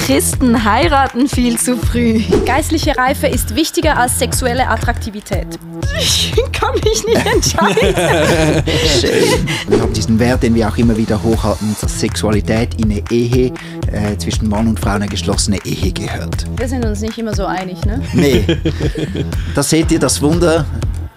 Christen heiraten viel zu früh. Geistliche Reife ist wichtiger als sexuelle Attraktivität. Ich kann mich nicht entscheiden. Wir haben diesen Wert, den wir auch immer wieder hochhalten, dass Sexualität in eine Ehe zwischen Mann und Frau, eine geschlossene Ehe gehört. Wir sind uns nicht immer so einig, ne? Nee. Da seht ihr das Wunder,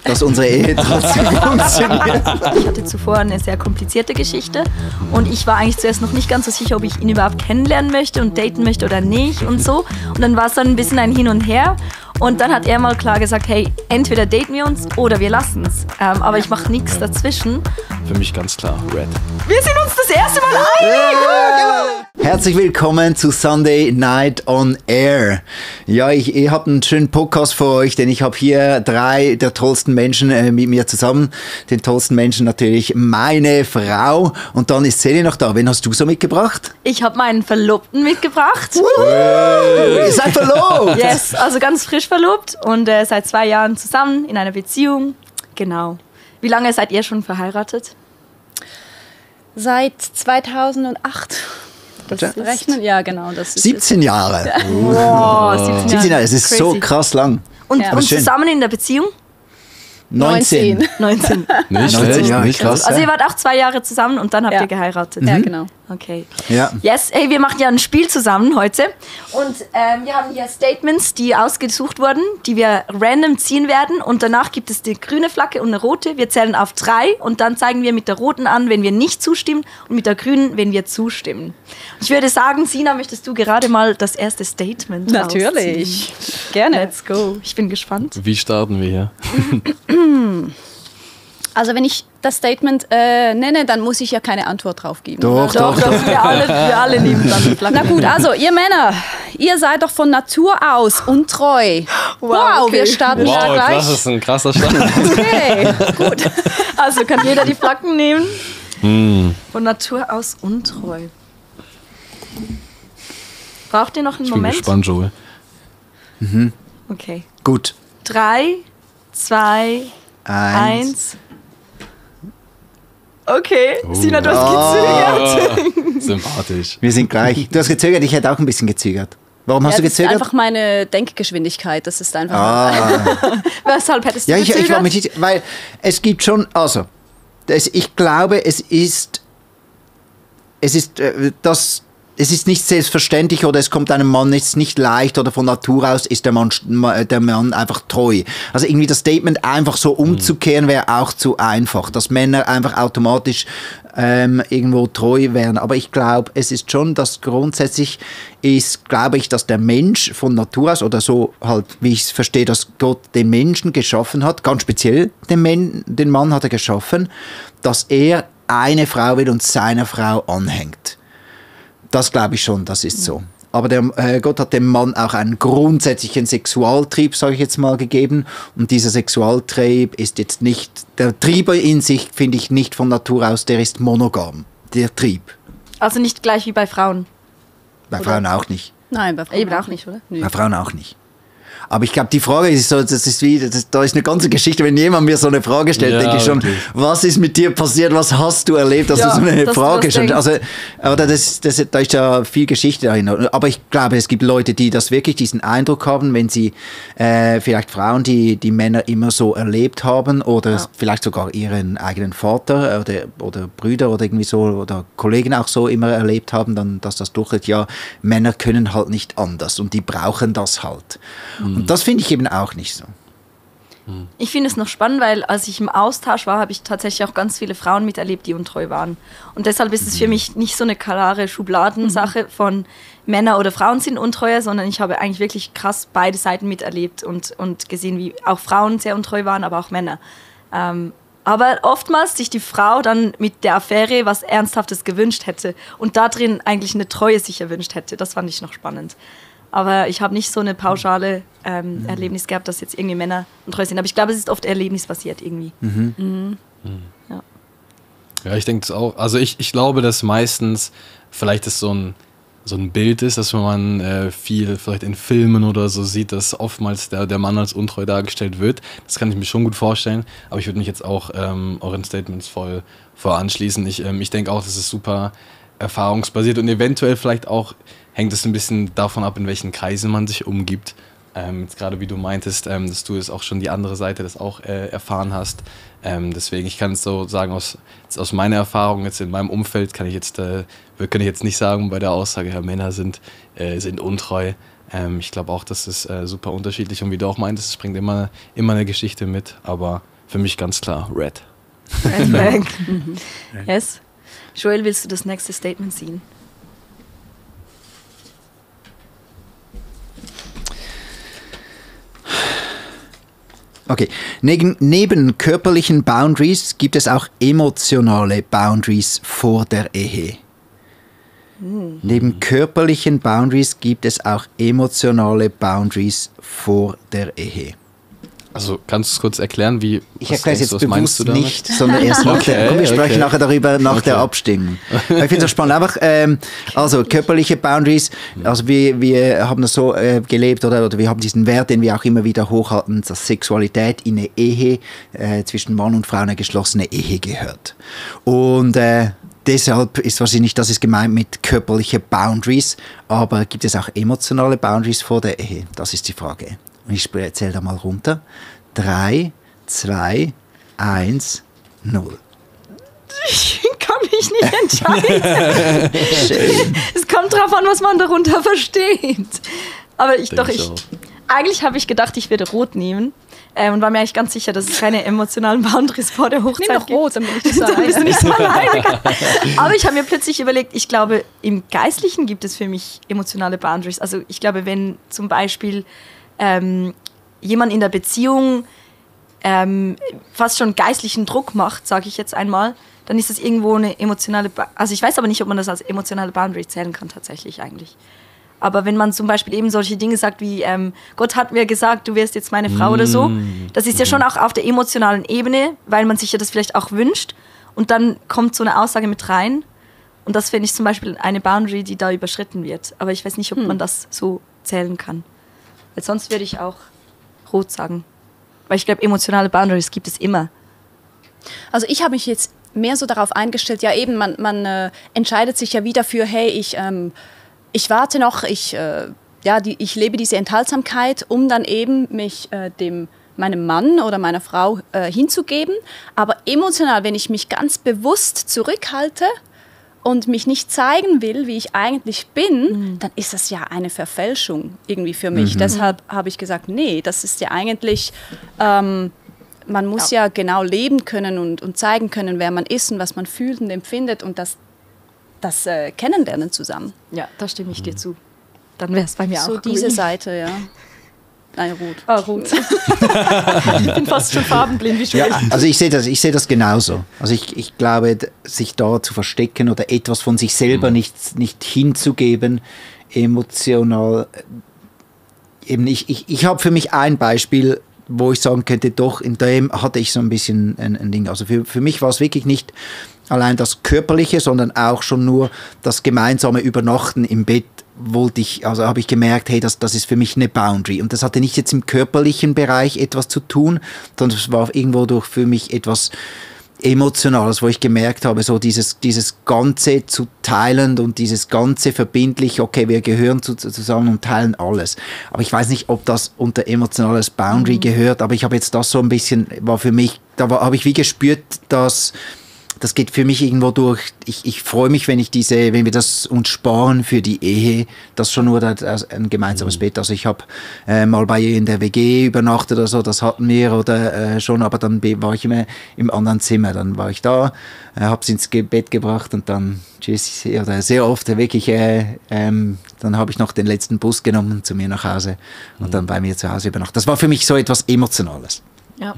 dass unsere Ehe trotzdem funktioniert. Ich hatte zuvor eine sehr komplizierte Geschichte und ich war eigentlich zuerst noch nicht ganz so sicher, ob ich ihn überhaupt kennenlernen möchte und daten möchte oder nicht und so. Und dann war es dann ein bisschen ein Hin und Her. Und dann hat er mal klar gesagt, hey, entweder daten wir uns oder wir lassen es. Aber ich mache nichts dazwischen. Für mich ganz klar, Red. Wir sind uns das erste Mal einig! Herzlich willkommen zu Sunday Night on Air. Ja, ihr habt einen schönen Podcast für euch, denn ich habe hier 3 der tollsten Menschen mit mir zusammen. Den tollsten Menschen natürlich meine Frau. Und dann ist Celine noch da. Wen hast du so mitgebracht? Ich habe meinen Verlobten mitgebracht. Ihr seid verlobt! Yes, also ganz frisch verlobt und seit 2 Jahren zusammen in einer Beziehung. Genau. Wie lange seid ihr schon verheiratet? Seit 2008. Das rechnen? Ja, genau. Das ist 17 Jahre. Wow, 17 Jahre, es ist Crazy. so krass lang. Und, Ja. und Schön. zusammen in der Beziehung? 19. 19. Nicht 19 schlecht, Jahre, nicht krass. schlecht. Also ihr wart auch 2 Jahre zusammen und dann habt Ja. ihr geheiratet. Ja, genau. Okay. Ja. Yes, hey, wir machen ja ein Spiel zusammen heute und wir haben hier Statements, die ausgesucht wurden, die wir random ziehen werden und danach gibt es die grüne Flagge und eine rote. Wir zählen auf 3 und dann zeigen wir mit der roten an, wenn wir nicht zustimmen und mit der grünen, wenn wir zustimmen. Ich würde sagen, Sina, möchtest du gerade mal das erste Statement Natürlich. ausziehen? Gerne. Let's go. Ich bin gespannt. Wie starten wir hier? Also wenn ich das Statement nenne, dann muss ich ja keine Antwort drauf geben. Doch, oder? doch. wir alle nehmen dann die Flagge. Na gut, also ihr Männer, ihr seid doch von Natur aus untreu. Wow, okay. wir starten da Wow, gleich. das ist ein krasser Start. Okay, gut. Also kann jeder die Flaggen nehmen. Von Natur aus untreu. Braucht ihr noch einen Ich bin Moment? gespannt, Joel. Okay. Gut. 3, 2, 1. Okay, Sina, du hast gezögert. Sympathisch. Wir sind gleich. Du hast gezögert, ich hätte auch ein bisschen gezögert. Warum hast Ja, du das ist gezögert? einfach meine Denkgeschwindigkeit. Das ist einfach. Weshalb hättest du Ja, ich war gezögert? mir nicht, weil es gibt schon, also, ich glaube, es ist nicht selbstverständlich oder es kommt einem Mann jetzt nicht leicht oder von Natur aus ist der Mann einfach treu. Also irgendwie das Statement einfach so umzukehren wäre auch zu einfach, dass Männer einfach automatisch irgendwo treu wären. Aber ich glaube, es ist schon, dass grundsätzlich ist, glaube ich, dass der Mensch von Natur aus oder so halt, wie ich es verstehe, dass Gott den Menschen geschaffen hat, ganz speziell den Mann hat er geschaffen, dass er eine Frau will und seiner Frau anhängt. Das glaube ich schon, das ist so. Aber Gott hat dem Mann auch einen grundsätzlichen Sexualtrieb, sage ich jetzt mal, gegeben. Und dieser Sexualtrieb ist jetzt nicht, der Trieb in sich finde ich nicht von Natur aus, der ist monogam, der Trieb. Also nicht gleich wie bei Frauen. Bei Frauen auch nicht. Nein, bei Frauen Eben auch nicht, oder? Nö. Bei Frauen auch nicht. Aber ich glaube, die Frage ist so, da ist eine ganze Geschichte. Wenn jemand mir so eine Frage stellt, Ja, denke ich schon, wirklich. was ist mit dir passiert, was hast du erlebt, dass Ja, du so eine dass du Frage das stellst. denkst. Also, oder da ist ja viel Geschichte dahinter. Aber ich glaube, es gibt Leute, die das wirklich diesen Eindruck haben, wenn sie vielleicht Frauen, die Männer immer so erlebt haben oder vielleicht sogar ihren eigenen Vater oder Brüder oder irgendwie so oder Kollegen auch so immer erlebt haben, dann, dass das durchgeht, ja, Männer können halt nicht anders und die brauchen das halt. Und das finde ich eben auch nicht so. Ich finde es noch spannend, weil als ich im Austausch war, habe ich tatsächlich auch ganz viele Frauen miterlebt, die untreu waren. Und deshalb ist es für mich nicht so eine klare Schubladensache von Männer oder Frauen sind untreuer, sondern ich habe eigentlich wirklich krass beide Seiten miterlebt und gesehen, wie auch Frauen sehr untreu waren, aber auch Männer. Aber oftmals sich die Frau dann mit der Affäre was Ernsthaftes gewünscht hätte und da drin eigentlich eine Treue sich erwünscht hätte. Das fand ich noch spannend. Aber ich habe nicht so eine pauschale Erlebnis gehabt, dass jetzt irgendwie Männer untreu sind. Aber ich glaube, es ist oft erlebnisbasiert irgendwie. Ja. Ja, ich denke es auch. Also ich glaube, dass meistens vielleicht ist so ein Bild ist, dass man viel vielleicht in Filmen oder so sieht, dass oftmals der Mann als untreu dargestellt wird. Das kann ich mir schon gut vorstellen. Aber ich würde mich jetzt auch euren Statements voll anschließen. Ich denke auch, dass es super erfahrungsbasiert und eventuell vielleicht auch hängt es ein bisschen davon ab, in welchen Kreisen man sich umgibt. Jetzt gerade wie du meintest, dass du es auch schon die andere Seite das auch erfahren hast. Deswegen, ich kann es so sagen, aus meiner Erfahrung jetzt in meinem Umfeld kann ich jetzt, kann ich jetzt nicht sagen bei der Aussage, ja, Männer sind untreu. Ich glaube auch, das ist super unterschiedlich und wie du auch meintest, es bringt immer eine Geschichte mit, aber für mich ganz klar Red. Red Flag. Yes. Joel, willst du das nächste Statement ziehen? Okay, neben körperlichen Boundaries gibt es auch emotionale Boundaries vor der Ehe. Neben körperlichen Boundaries gibt es auch emotionale Boundaries vor der Ehe. Also kannst du es kurz erklären, wie ich erkläre es jetzt bewusst nicht, sondern erst nach der, wir sprechen nachher darüber nach der Abstimmung. Ich finde es so spannend. Einfach, also körperliche Boundaries, also wir haben das so gelebt oder wir haben diesen Wert, den wir auch immer wieder hochhalten, dass Sexualität in eine Ehe zwischen Mann und Frau eine geschlossene Ehe gehört. Und deshalb ist wahrscheinlich, das ist gemeint mit körperliche Boundaries, aber gibt es auch emotionale Boundaries vor der Ehe? Das ist die Frage. Und ich zähle da mal runter. 3, 2, 1, 0. Ich kann mich nicht entscheiden. Es kommt drauf an, was man darunter versteht. Aber eigentlich habe ich gedacht, ich würde Rot nehmen. Und war mir eigentlich ganz sicher, dass es keine emotionalen Boundaries vor der Hochzeit gibt. Nimm doch Rot, dann bin ich nicht so dann bist du nicht so alleine. Aber ich habe mir plötzlich überlegt, ich glaube, im Geistlichen gibt es für mich emotionale Boundaries. Also ich glaube, wenn zum Beispiel jemand in der Beziehung fast schon geistlichen Druck macht, sage ich jetzt einmal, dann ist das irgendwo eine emotionale, also ich weiß aber nicht, ob man das als emotionale Boundary zählen kann tatsächlich eigentlich. Aber wenn man zum Beispiel eben solche Dinge sagt wie, Gott hat mir gesagt, du wirst jetzt meine Frau oder so, das ist ja schon auch auf der emotionalen Ebene, weil man sich ja das vielleicht auch wünscht und dann kommt so eine Aussage mit rein und das finde ich zum Beispiel eine Boundary, die da überschritten wird. Aber ich weiß nicht, ob man das so zählen kann. Weil sonst würde ich auch Rot sagen. Weil ich glaube, emotionale Boundaries gibt es immer. Also ich habe mich jetzt mehr so darauf eingestellt, ja eben, man entscheidet sich ja wieder für, hey, ich warte noch, ich lebe diese Enthaltsamkeit, um dann eben mich meinem Mann oder meiner Frau hinzugeben. Aber emotional, wenn ich mich ganz bewusst zurückhalte und mich nicht zeigen will, wie ich eigentlich bin, dann ist das ja eine Verfälschung irgendwie für mich. Deshalb habe ich gesagt, nee, das ist ja eigentlich, man muss ja genau leben können und zeigen können, wer man ist und was man fühlt und empfindet und das Kennenlernen zusammen. Ja, da stimme ich dir zu. Dann wäre es bei mir auch so diese Seite, ja. Nein, Rot. Ah, Rot. Ich bin fast schon farbenblind, wie schon. Ja, also ich sehe das genauso. Also ich glaube, sich da zu verstecken oder etwas von sich selber nicht hinzugeben, emotional. Eben ich habe für mich ein Beispiel, wo ich sagen könnte, doch, in dem hatte ich so ein bisschen ein Ding. Also für mich war es wirklich nicht allein das Körperliche, sondern auch schon nur das gemeinsame Übernachten im Bett habe ich gemerkt, hey, das ist für mich eine Boundary. Und das hatte nicht jetzt im körperlichen Bereich etwas zu tun, sondern es war irgendwo durch für mich etwas Emotionales, wo ich gemerkt habe, so dieses Ganze zu teilen und dieses Ganze verbindlich, okay, wir gehören zusammen und teilen alles. Aber ich weiß nicht, ob das unter emotionales Boundary gehört, aber ich habe jetzt das so ein bisschen, war für mich, habe ich wie gespürt, dass das geht für mich irgendwo durch. Ich freue mich, wenn wir das uns sparen für die Ehe, das schon nur ein gemeinsames Bett. Also ich habe mal bei ihr in der WG übernachtet oder so, das hatten wir oder schon, aber dann war ich immer im anderen Zimmer. Dann war ich da, habe sie ins Bett gebracht und dann tschüss, oder sehr oft wirklich, dann habe ich noch den letzten Bus genommen zu mir nach Hause und dann bei mir zu Hause übernachtet. Das war für mich so etwas Emotionales. Ja.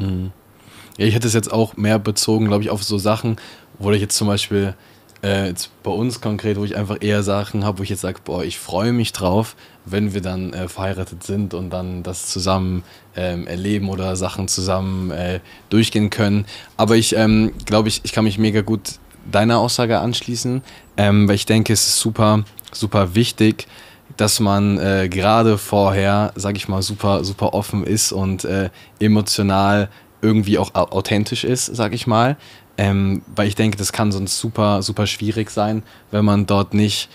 Ja, ich hätte es jetzt auch mehr bezogen, glaube ich, auf so Sachen, wo ich jetzt zum Beispiel jetzt bei uns konkret, wo ich einfach eher Sachen habe, wo ich jetzt sage, boah, ich freue mich drauf, wenn wir dann verheiratet sind und dann das zusammen erleben oder Sachen zusammen durchgehen können. Aber ich glaube, ich kann mich mega gut deiner Aussage anschließen, weil ich denke, es ist super, super wichtig, dass man gerade vorher, sage ich mal, super, super offen ist und emotional irgendwie auch authentisch ist, sag ich mal. weil ich denke, das kann sonst super, super schwierig sein, wenn man dort nicht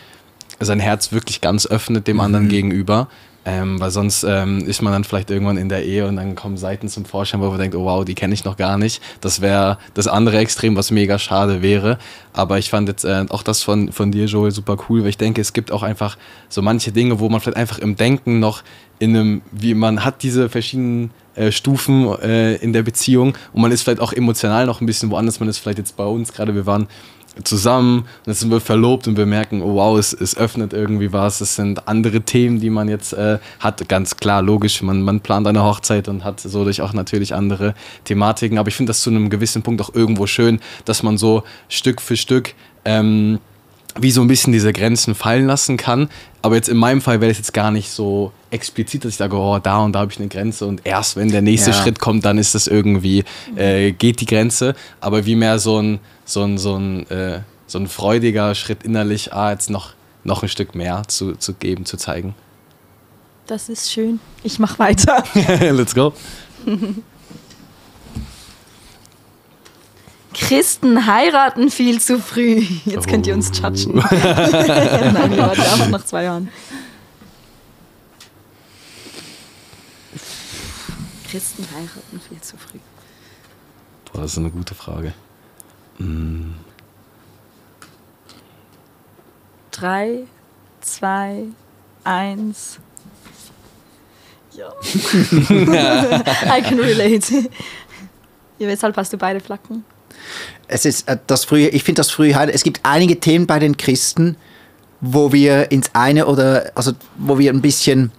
sein Herz wirklich ganz öffnet dem anderen gegenüber. Weil sonst ist man dann vielleicht irgendwann in der Ehe und dann kommen Seiten zum Vorschein, wo man denkt, oh wow, die kenne ich noch gar nicht. Das wäre das andere Extrem, was mega schade wäre. Aber ich fand jetzt auch das von dir, Joel, super cool, weil ich denke, es gibt auch einfach so manche Dinge, wo man vielleicht einfach im Denken noch wie man hat diese verschiedenen Stufen in der Beziehung und man ist vielleicht auch emotional noch ein bisschen woanders. Man ist vielleicht jetzt bei uns gerade, wir waren zusammen und jetzt sind wir verlobt und wir merken, oh wow, es öffnet irgendwie was, es sind andere Themen, die man jetzt hat, ganz klar, logisch, man plant eine Hochzeit und hat so durch auch natürlich andere Thematiken, aber ich finde das zu einem gewissen Punkt auch irgendwo schön, dass man so Stück für Stück wie so ein bisschen diese Grenzen fallen lassen kann, aber jetzt in meinem Fall wäre das jetzt gar nicht so explizit, dass ich sage, oh, da und da habe ich eine Grenze und erst wenn der nächste Schritt kommt, dann ist das irgendwie, geht die Grenze, aber wie mehr so ein freudiger Schritt innerlich, jetzt noch ein Stück mehr zu geben, zu zeigen. Das ist schön. Ich mache weiter. Let's go. Christen heiraten viel zu früh. Jetzt könnt ihr uns judgen. Nein, wir warten einfach nach 2 Jahren. Christen heiraten viel zu früh. Boah, das ist eine gute Frage. 3, 2, 1. Ja. I can relate. Ja, weshalb hast du beide Flaggen? Es ist das frühe, ich finde das frühe Heiraten. Es gibt einige Themen bei den Christen, wo wir wo wir ein bisschen.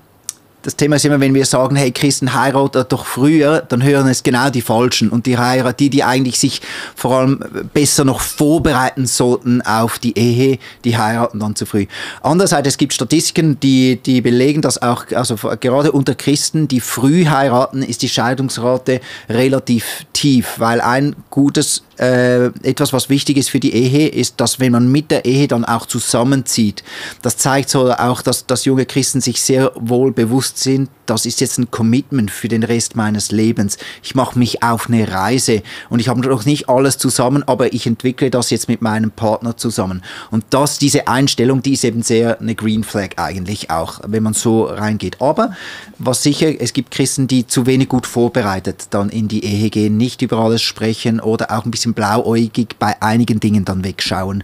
Das Thema ist immer, wenn wir sagen, hey, Christen heiraten doch früher, dann hören es genau die Falschen. Und die eigentlich sich vor allem besser noch vorbereiten sollten auf die Ehe, die heiraten dann zu früh. Andererseits, es gibt Statistiken, die belegen, dass auch, also gerade unter Christen, die früh heiraten, ist die Scheidungsrate relativ tief, weil ein gutes etwas, was wichtig ist für die Ehe, ist, dass wenn man mit der Ehe dann auch zusammenzieht, das zeigt so auch, dass junge Christen sich sehr wohl bewusst sind, das ist jetzt ein Commitment für den Rest meines Lebens. Ich mache mich auf eine Reise und ich habe noch nicht alles zusammen, aber ich entwickle das jetzt mit meinem Partner zusammen. Und diese Einstellung, die ist eben sehr eine Green Flag eigentlich auch, wenn man so reingeht. Aber was sicher, es gibt Christen, die zu wenig gut vorbereitet dann in die Ehe gehen, nicht über alles sprechen oder auch ein bisschen blauäugig bei einigen Dingen dann wegschauen.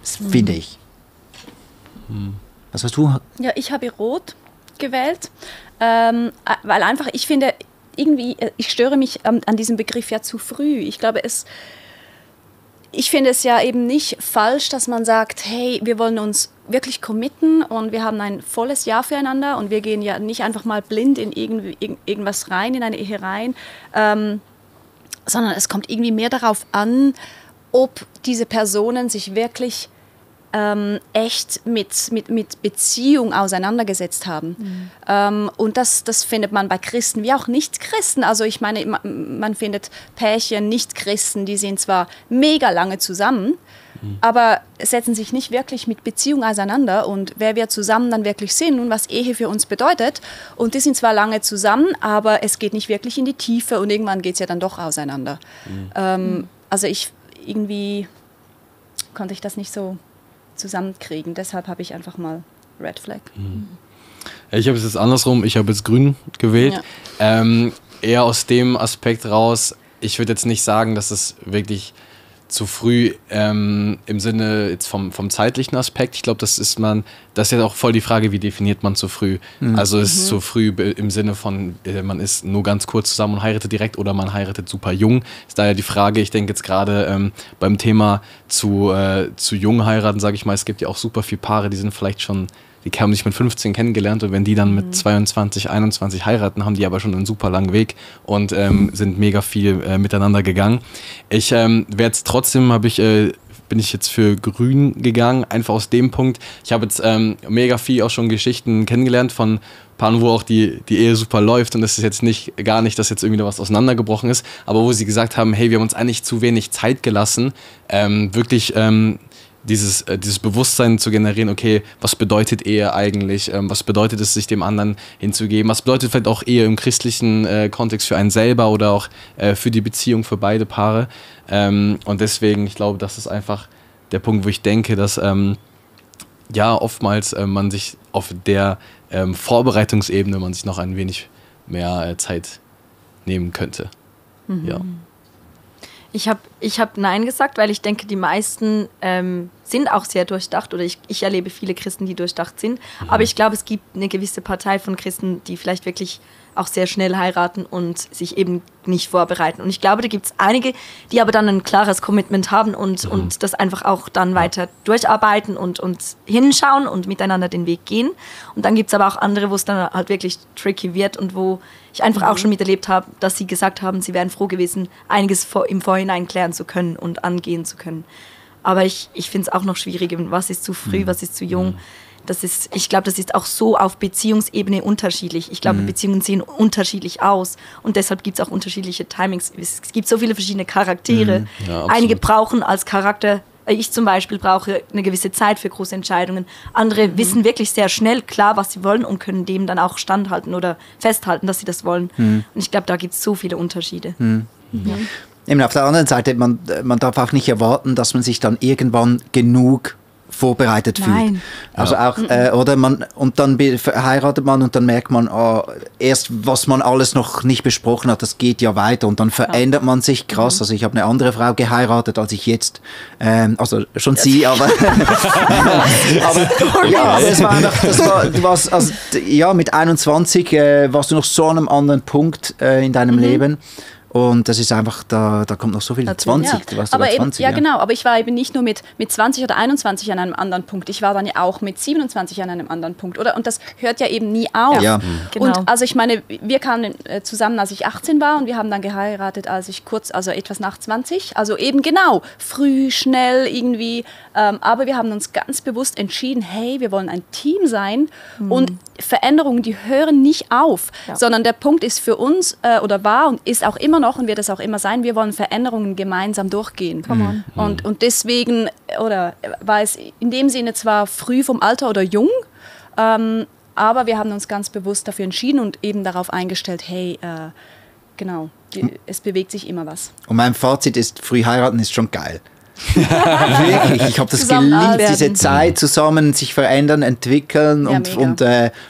Das finde ich. Was hast du? Ja, ich habe Rot gewählt, weil einfach, ich finde, irgendwie, ich störe mich an diesem Begriff ja zu früh. Ich glaube, ich finde es ja eben nicht falsch, dass man sagt, hey, wir wollen uns wirklich committen und wir haben ein volles Jahr füreinander und wir gehen ja nicht einfach mal blind in irgendwas rein, in eine Ehe rein, sondern es kommt irgendwie mehr darauf an, ob diese Personen sich wirklich echt mit Beziehung auseinandergesetzt haben. Und das findet man bei Christen wie auch Nicht-Christen. Also ich meine, man findet Pärchen, Nicht-Christen, die sind zwar mega lange zusammen, aber setzen sich nicht wirklich mit Beziehung auseinander und wer wir zusammen dann wirklich sind und was Ehe für uns bedeutet. Und die sind zwar lange zusammen, aber es geht nicht wirklich in die Tiefe und irgendwann geht es ja dann doch auseinander. Also irgendwie konnte ich das nicht so zusammenkriegen. Deshalb habe ich einfach mal Red Flag. Ich habe es jetzt andersrum, ich habe jetzt Grün gewählt. Ja. Eher aus dem Aspekt raus, ich würde jetzt nicht sagen, dass es wirklich zu früh im Sinne jetzt vom zeitlichen Aspekt. Ich glaube, das ist ja auch voll die Frage, wie definiert man zu früh. Also ist zu früh im Sinne von, man ist nur ganz kurz zusammen und heiratet direkt oder man heiratet super jung. Ist daher die Frage, ich denke jetzt gerade beim Thema zu jung heiraten, sage ich mal, es gibt ja auch super viele Paare, die sind vielleicht schon, die haben sich mit 15 kennengelernt und wenn die dann mit 22, 21 heiraten, haben die aber schon einen super langen Weg und sind mega viel miteinander gegangen. Ich werde jetzt trotzdem, bin ich jetzt für Grün gegangen, einfach aus dem Punkt, ich habe jetzt mega viel auch schon Geschichten kennengelernt von Paaren, wo auch die Ehe super läuft und es ist jetzt gar nicht, dass jetzt irgendwie was auseinandergebrochen ist, aber wo sie gesagt haben, hey, wir haben uns eigentlich zu wenig Zeit gelassen, wirklich dieses Bewusstsein zu generieren, okay, was bedeutet Ehe eigentlich, was bedeutet es, sich dem anderen hinzugeben, was bedeutet vielleicht auch Ehe im christlichen Kontext für einen selber oder auch für die Beziehung für beide Paare. Und deswegen, ich glaube, das ist einfach der Punkt, wo ich denke, dass oftmals man sich auf der Vorbereitungsebene man sich noch ein wenig mehr Zeit nehmen könnte. Ja. Ich hab Nein gesagt, weil ich denke, die meisten sind auch sehr durchdacht oder ich erlebe viele Christen, die durchdacht sind. Aber ich glaube, es gibt eine gewisse Partei von Christen, die vielleicht wirklich auch sehr schnell heiraten und sich eben nicht vorbereiten. Und ich glaube, da gibt es einige, die aber dann ein klares Commitment haben und das einfach auch dann weiter durcharbeiten und hinschauen und miteinander den Weg gehen. Und dann gibt es aber auch andere, wo es dann halt wirklich tricky wird und wo ich einfach auch schon miterlebt habe, dass sie gesagt haben, sie wären froh gewesen, einiges im Vorhinein klären zu können und angehen zu können. Aber ich finde es auch noch schwierig, was ist zu früh, was ist zu jung. Ich glaube, das ist auch so auf Beziehungsebene unterschiedlich. Ich glaube, Beziehungen sehen unterschiedlich aus und deshalb gibt es auch unterschiedliche Timings. Es gibt so viele verschiedene Charaktere. Ja, einige brauchen als Charakter, ich zum Beispiel brauche eine gewisse Zeit für große Entscheidungen. Andere wissen wirklich sehr schnell klar, was sie wollen und können dem dann auch standhalten oder festhalten, dass sie das wollen. Und ich glaube, da gibt es so viele Unterschiede. Ja. Eben auf der anderen Seite, man darf auch nicht erwarten, dass man sich dann irgendwann genug vorbereitet fühlt. Also auch, und dann heiratet man und dann merkt man, erst was man alles noch nicht besprochen hat, das geht ja weiter und dann verändert man sich krass. Also ich habe eine andere Frau geheiratet, als ich jetzt, also schon sie, aber es war einfach, mit 21 warst du noch so an einem anderen Punkt in deinem Leben. Und das ist einfach, da kommt noch so viel. 20, ja. Du warst aber über 20. Eben, ja, genau. Aber ich war eben nicht nur mit 20 oder 21 an einem anderen Punkt. Ich war dann ja auch mit 27 an einem anderen Punkt. Oder? Und das hört ja eben nie auf. Ja. Genau. Und also ich meine, wir kamen zusammen, als ich 18 war und wir haben dann geheiratet, als ich etwas nach 20. Also eben genau, früh, schnell irgendwie. Aber wir haben uns ganz bewusst entschieden, hey, wir wollen ein Team sein und Veränderungen, die hören nicht auf, sondern der Punkt ist für uns oder war und ist auch immer noch und wird es auch immer sein, wir wollen Veränderungen gemeinsam durchgehen. Und deswegen, oder war es in dem Sinne zwar früh vom Alter oder jung, aber wir haben uns ganz bewusst dafür entschieden und eben darauf eingestellt, hey, genau, es bewegt sich immer was. Und mein Fazit ist, früh heiraten ist schon geil. Wirklich, ich habe das geliebt, diese Zeit zusammen, sich verändern, entwickeln und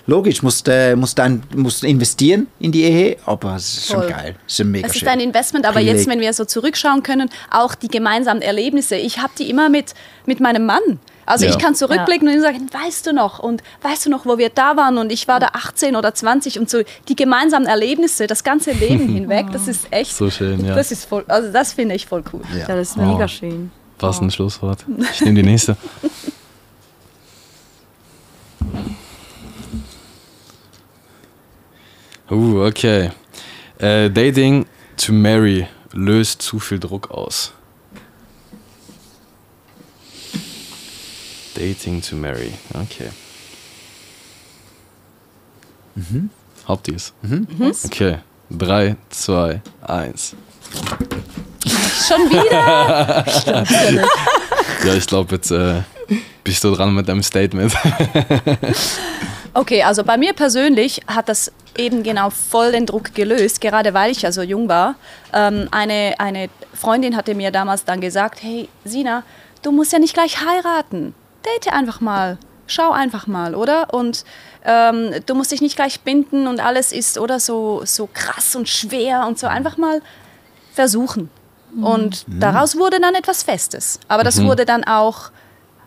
logisch, musst investieren in die Ehe, aber es ist schon geil, es ist mega schön. Es ist ein Investment, aber jetzt, wenn wir so zurückschauen können, auch die gemeinsamen Erlebnisse, ich habe die immer mit meinem Mann. Also ich kann zurückblicken und ihm sagen, weißt du noch, wo wir da waren und ich war da 18 oder 20 und so, die gemeinsamen Erlebnisse, das ganze Leben hinweg, das ist echt, so schön, ja. Das ist voll, also das finde ich voll cool. Ja, das ist mega schön. Was ein Schlusswort. Ich nehme die nächste. Okay. Dating to marry löst zu viel Druck aus. Dating to marry, okay. Habt ihr es? Okay, 3, 2, 1. Schon wieder? Ja, ich glaube, jetzt bist du dran mit deinem Statement. Okay, also bei mir persönlich hat das eben genau voll den Druck gelöst, gerade weil ich ja so jung war. Eine Freundin hatte mir damals dann gesagt, hey Sina, du musst ja nicht gleich heiraten. Date einfach mal, schau einfach mal, oder? Und du musst dich nicht gleich binden und alles ist oder so krass und schwer und so, einfach mal versuchen. Und daraus wurde dann etwas Festes. Aber das wurde dann auch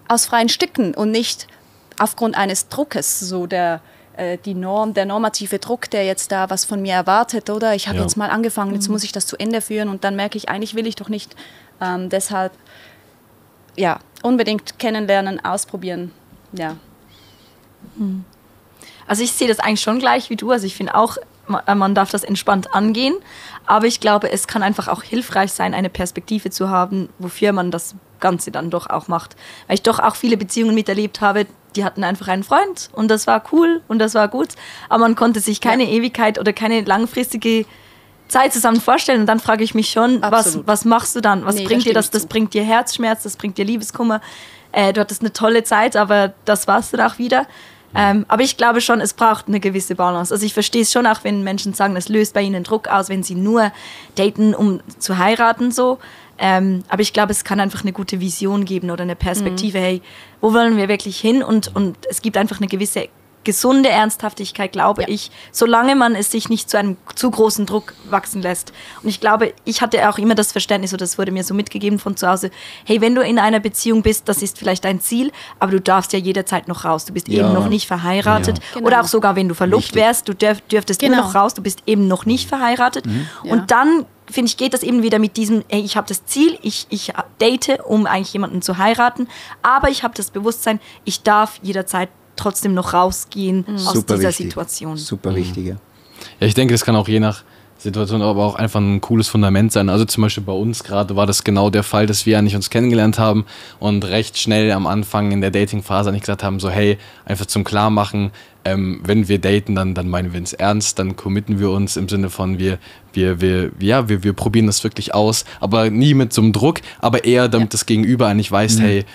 aus freien Stücken und nicht aufgrund eines Druckes, so der normative Druck, der jetzt da was von mir erwartet, oder? Ich habe jetzt mal angefangen, jetzt muss ich das zu Ende führen und dann merke ich, eigentlich will ich doch nicht. Deshalb, ja, unbedingt kennenlernen, ausprobieren, ja. Also ich sehe das eigentlich schon gleich wie du. Also ich finde auch, man darf das entspannt angehen, aber ich glaube, es kann einfach auch hilfreich sein, eine Perspektive zu haben, wofür man das Ganze dann doch auch macht. Weil ich doch auch viele Beziehungen miterlebt habe, die hatten einfach einen Freund und das war cool und das war gut, aber man konnte sich keine Ewigkeit oder keine langfristige Zeit zusammen vorstellen und dann frage ich mich schon, was machst du dann? Was bringt dir das? Das bringt dir Herzschmerz, das bringt dir Liebeskummer. Du hattest eine tolle Zeit, aber das war's dann auch wieder. Aber ich glaube schon, es braucht eine gewisse Balance. Also ich verstehe es schon auch, wenn Menschen sagen, es löst bei ihnen Druck aus, wenn sie nur daten, um zu heiraten, so. Aber ich glaube, es kann einfach eine gute Vision geben oder eine Perspektive, hey, wo wollen wir wirklich hin? Und es gibt einfach eine gewisse gesunde Ernsthaftigkeit, glaube ich, solange man es sich nicht zu einem zu großen Druck wachsen lässt. Und ich glaube, ich hatte auch immer das Verständnis, oder das wurde mir so mitgegeben von zu Hause, hey, wenn du in einer Beziehung bist, das ist vielleicht dein Ziel, aber du darfst ja jederzeit noch raus. Du bist eben noch nicht verheiratet. Ja. Genau. Oder auch sogar, wenn du verlobt wärst, du dürftest immer noch raus, du bist eben noch nicht verheiratet. Ja. Und dann finde ich, geht das eben wieder mit diesem, hey, ich habe das Ziel, ich date, um eigentlich jemanden zu heiraten, aber ich habe das Bewusstsein, ich darf jederzeit trotzdem noch rausgehen aus dieser Situation. Super wichtig, ja. Ja, ich denke, das kann auch je nach Situation aber auch einfach ein cooles Fundament sein. Also zum Beispiel bei uns gerade war das genau der Fall, dass wir eigentlich uns kennengelernt haben und recht schnell am Anfang in der Dating-Phase eigentlich gesagt haben, so hey, einfach zum Klarmachen, wenn wir daten, dann meinen wir es ernst, dann committen wir uns im Sinne von wir probieren das wirklich aus, aber nie mit so einem Druck, aber eher damit das Gegenüber eigentlich weiß, hey,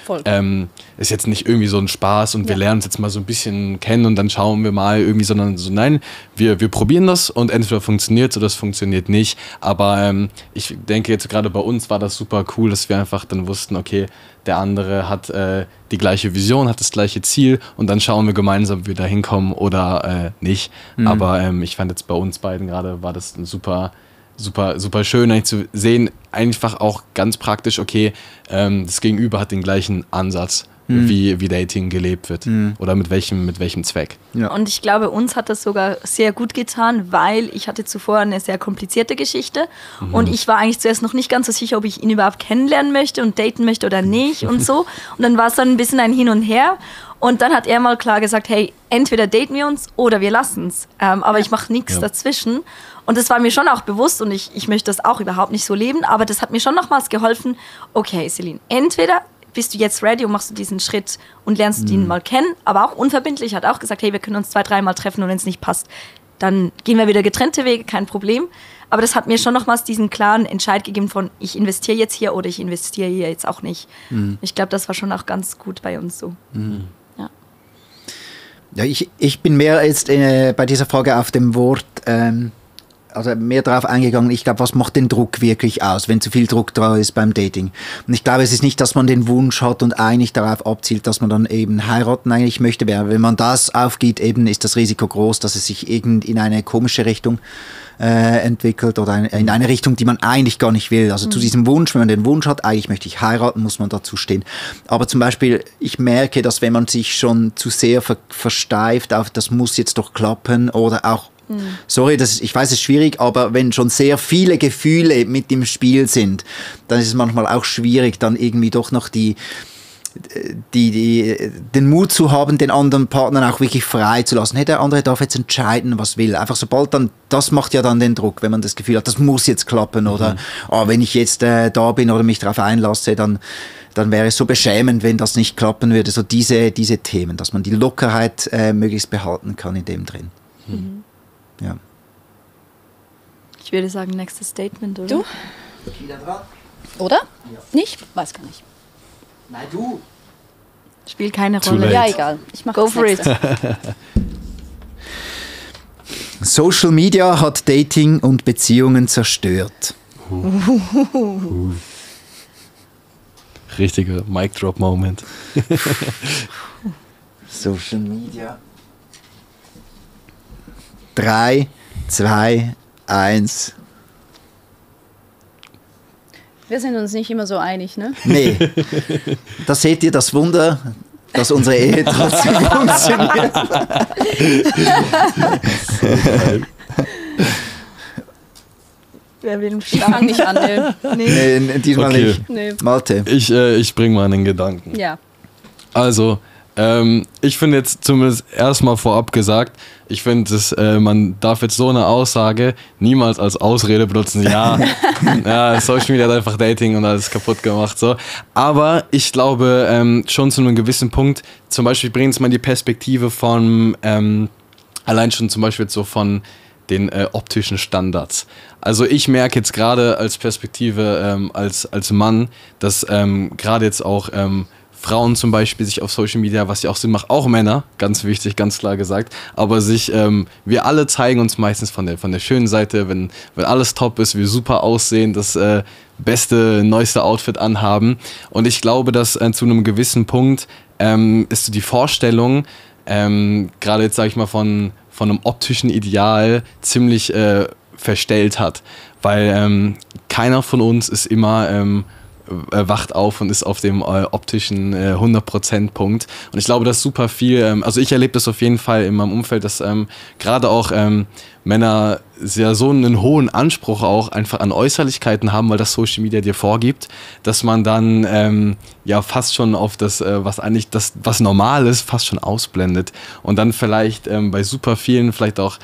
ist jetzt nicht irgendwie so ein Spaß und wir lernen es jetzt mal so ein bisschen kennen und dann schauen wir mal irgendwie, sondern so nein, wir probieren das und entweder funktioniert es oder es funktioniert nicht, aber ich denke jetzt gerade bei uns war das super cool, dass wir einfach dann wussten, okay, der andere hat die gleiche Vision, hat das gleiche Ziel und dann schauen wir gemeinsam, ob wir da hinkommen oder nicht. Aber ich fand jetzt bei uns beiden gerade, war das ein super schön eigentlich zu sehen, einfach auch ganz praktisch, okay, das Gegenüber hat den gleichen Ansatz, wie Dating gelebt wird oder mit welchem Zweck. Ja. Und ich glaube, uns hat das sogar sehr gut getan, weil ich hatte zuvor eine sehr komplizierte Geschichte und ich war eigentlich zuerst noch nicht ganz so sicher, ob ich ihn überhaupt kennenlernen möchte und daten möchte oder nicht und so. Und dann war es dann ein bisschen ein Hin und Her und dann hat er mal klar gesagt, hey, entweder daten wir uns oder wir lassen es, aber ich mache nichts dazwischen. Und das war mir schon auch bewusst und ich möchte das auch überhaupt nicht so leben, aber das hat mir schon nochmals geholfen, okay, Celine, entweder bist du jetzt ready und machst du diesen Schritt und lernst ihn mal kennen, aber auch unverbindlich, hat auch gesagt, hey, wir können uns 2-3 Mal treffen und wenn es nicht passt, dann gehen wir wieder getrennte Wege, kein Problem. Aber das hat mir schon nochmals diesen klaren Entscheid gegeben von, ich investiere jetzt hier oder ich investiere hier jetzt auch nicht. Ich glaube, das war schon auch ganz gut bei uns so. Ja, ich bin mehr jetzt bei dieser Frage auf dem Wort, also mehr darauf eingegangen, ich glaube, was macht den Druck wirklich aus, wenn zu viel Druck da ist beim Dating. Und ich glaube, es ist nicht, dass man den Wunsch hat und eigentlich darauf abzielt, dass man dann eben heiraten eigentlich möchte. Wenn man das aufgibt, eben ist das Risiko groß, dass es sich in eine komische Richtung entwickelt oder in eine Richtung, die man eigentlich gar nicht will. Also zu diesem Wunsch, wenn man den Wunsch hat, eigentlich möchte ich heiraten, muss man dazu stehen. Aber zum Beispiel, ich merke, dass wenn man sich schon zu sehr versteift auf, das muss jetzt doch klappen oder auch sorry, ich weiß, es ist schwierig, aber wenn schon sehr viele Gefühle mit im Spiel sind, dann ist es manchmal auch schwierig, dann irgendwie doch noch den Mut zu haben, den anderen Partner auch wirklich frei zu lassen. Hey, der andere darf jetzt entscheiden, was will. Einfach sobald dann, das macht ja dann den Druck, wenn man das Gefühl hat, das muss jetzt klappen oder wenn ich jetzt da bin oder mich darauf einlasse, dann wäre es so beschämend, wenn das nicht klappen würde. So diese Themen, dass man die Lockerheit möglichst behalten kann in dem drin. Ja. Ich würde sagen, nächstes Statement, oder? Du? Oder? Ja. Nicht? Weiß gar nicht. Nein, du. Spielt keine Rolle. Ja, egal. Ich mache Go for it. Social Media hat Dating und Beziehungen zerstört. Richtiger Mic-Drop-Moment. Social Media. 3, 2, 1. Wir sind uns nicht immer so einig, ne? Nee. Da seht ihr das Wunder, dass unsere Ehe trotzdem funktioniert. Wer will Ich fange nicht an, Nee, diesmal nicht. Nee. Malte. Ich bringe mal einen Gedanken. Ja. Also, ich finde jetzt zumindest erstmal vorab gesagt, ich finde, man darf jetzt so eine Aussage niemals als Ausrede benutzen. Ja, Social Media hat einfach Dating und alles kaputt gemacht. So. Aber ich glaube schon zu einem gewissen Punkt, zum Beispiel bringen es mal die Perspektive von, allein schon zum Beispiel so von den optischen Standards. Also ich merke jetzt gerade als Perspektive als Mann, dass gerade jetzt auch Frauen zum Beispiel sich auf Social Media, was ja auch Sinn macht, auch Männer, ganz wichtig, ganz klar gesagt, aber wir alle zeigen uns meistens von der schönen Seite, wenn alles top ist, wir super aussehen, das beste, neueste Outfit anhaben. Und ich glaube, dass zu einem gewissen Punkt ist so die Vorstellung, gerade jetzt sage ich mal von einem optischen Ideal ziemlich verstellt hat, weil keiner von uns ist immer wacht auf und ist auf dem optischen 100% Punkt. Und ich glaube, dass super viel, also ich erlebe das auf jeden Fall in meinem Umfeld, dass gerade auch Männer ja so einen hohen Anspruch auch einfach an Äußerlichkeiten haben, weil das Social Media dir vorgibt, dass man dann ja fast schon auf das, was normal ist, fast schon ausblendet und dann vielleicht bei super vielen, vielleicht auch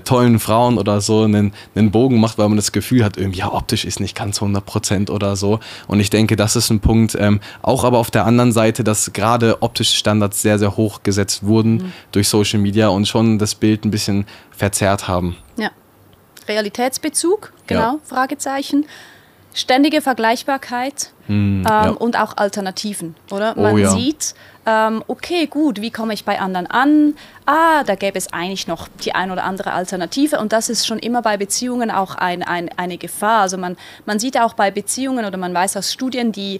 tollen Frauen oder so einen Bogen macht, weil man das Gefühl hat, irgendwie, ja, optisch ist nicht ganz 100% oder so. Und ich denke, das ist ein Punkt, auch aber auf der anderen Seite, dass gerade optische Standards sehr, sehr hoch gesetzt wurden durch Social Media und schon das Bild ein bisschen verzerrt haben. Ja. Realitätsbezug, genau, Ja. Fragezeichen. Ständige Vergleichbarkeit Ja. und auch Alternativen, oder? Oh, Man ja. sieht, okay, gut, wie komme ich bei anderen an? Da gäbe es eigentlich noch die ein oder andere Alternative und das ist schon immer bei Beziehungen auch eine Gefahr. Also man sieht auch bei Beziehungen oder man weiß aus Studien, die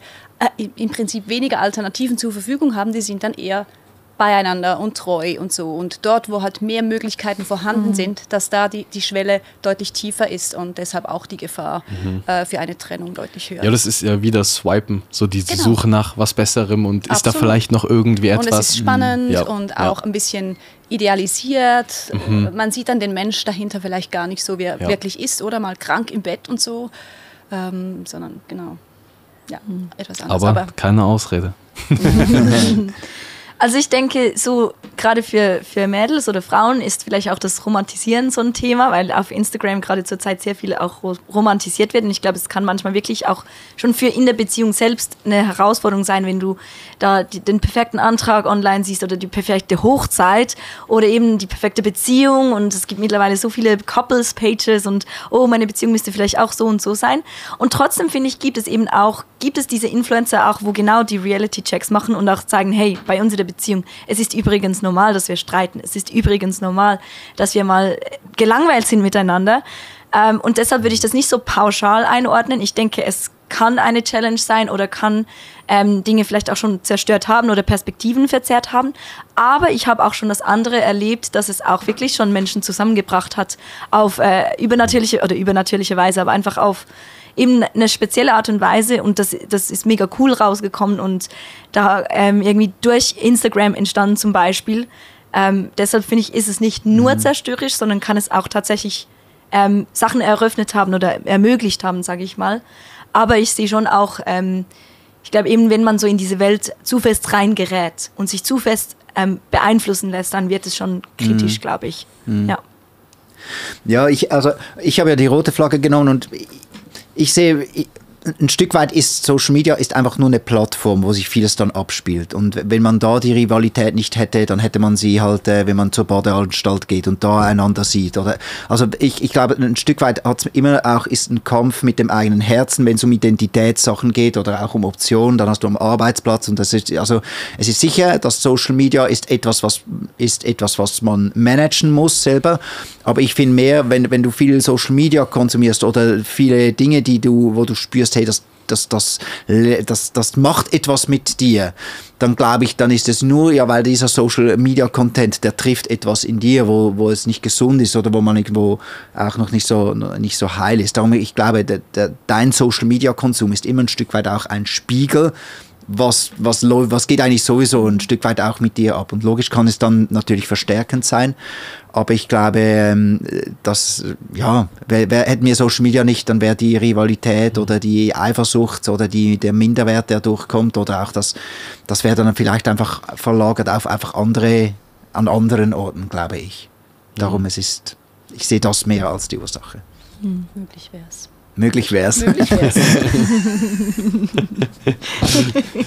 im Prinzip weniger Alternativen zur Verfügung haben, die sind dann eher beieinander und treu und so. Und dort, wo halt mehr Möglichkeiten vorhanden sind, dass da die Schwelle deutlich tiefer ist und deshalb auch die Gefahr für eine Trennung deutlich höher. Ja, das ist ja wie das Swipen, so die Genau. Suche nach was Besserem und ist da Absolut. vielleicht noch irgendwie etwas. Und es ist spannend Ja, und auch ein bisschen idealisiert. Man sieht dann den Mensch dahinter vielleicht gar nicht so, wie er wirklich ist oder mal krank im Bett und so, sondern genau, ja, etwas anderes. aber keine Ausrede. Also ich denke, so gerade für Mädels oder Frauen ist vielleicht auch das Romantisieren so ein Thema, weil auf Instagram gerade zurzeit sehr viel auch romantisiert wird. Und ich glaube, es kann manchmal wirklich auch schon für in der Beziehung selbst eine Herausforderung sein, wenn du da den perfekten Antrag online siehst oder die perfekte Hochzeit oder eben die perfekte Beziehung. Und es gibt mittlerweile so viele Couples-Pages und oh, meine Beziehung müsste vielleicht auch so und so sein. Und trotzdem finde ich, gibt es diese Influencer auch, wo genau die Reality-Checks machen und auch sagen, hey, bei uns in der Beziehung, es ist übrigens normal, dass wir streiten. Es ist übrigens normal, dass wir mal gelangweilt sind miteinander. Und deshalb würde ich das nicht so pauschal einordnen. Ich denke, es kann eine Challenge sein oder kann Dinge vielleicht auch schon zerstört haben oder Perspektiven verzerrt haben. Aber ich habe auch schon das andere erlebt, dass es auch wirklich schon Menschen zusammengebracht hat auf übernatürliche Weise, aber einfach auf eben eine spezielle Art und Weise und das ist mega cool rausgekommen und da irgendwie durch Instagram entstanden zum Beispiel. Deshalb finde ich, ist es nicht nur zerstörerisch, sondern kann es auch tatsächlich Sachen eröffnet haben oder ermöglicht haben, sage ich mal. Aber ich sehe schon auch, ich glaube eben, wenn man so in diese Welt zu fest reingerät und sich zu fest beeinflussen lässt, dann wird es schon kritisch, glaube ich. Ja. Ja, ich habe ja die rote Flagge genommen und ich sehe, ein Stück weit ist Social Media ist einfach nur eine Plattform, wo sich vieles dann abspielt. Und wenn man da die Rivalität nicht hätte, dann hätte man sie halt, wenn man zur Badeanstalt geht und da einander sieht. Oder, also ich glaube, ein Stück weit hat's immer auch ist ein Kampf mit dem eigenen Herzen, wenn es um Identitätssachen geht oder auch um Optionen, dann hast du am Arbeitsplatz. Und das ist, also es ist sicher, dass Social Media ist etwas, was man managen muss selber. Aber ich finde mehr, wenn du viel Social Media konsumierst oder viele Dinge, wo du spürst, hey, das macht etwas mit dir, dann glaube ich, dann ist es nur, ja, weil dieser Social Media Content, der trifft etwas in dir, wo es nicht gesund ist oder wo man irgendwo auch noch nicht so heil ist. Darum, ich glaube, dein Social Media Konsum ist immer ein Stück weit auch ein Spiegel, was geht eigentlich sowieso ein Stück weit auch mit dir ab. Und logisch kann es dann natürlich verstärkend sein, aber ich glaube, dass, ja, hätten wir Social Media nicht, dann wäre die Rivalität oder die Eifersucht oder der Minderwert, der durchkommt oder auch das wäre dann vielleicht einfach verlagert auf einfach an anderen Orten, glaube ich. Darum, ich sehe das mehr als die Ursache. Möglich wäre es. Möglich wär's. Möglich wär's.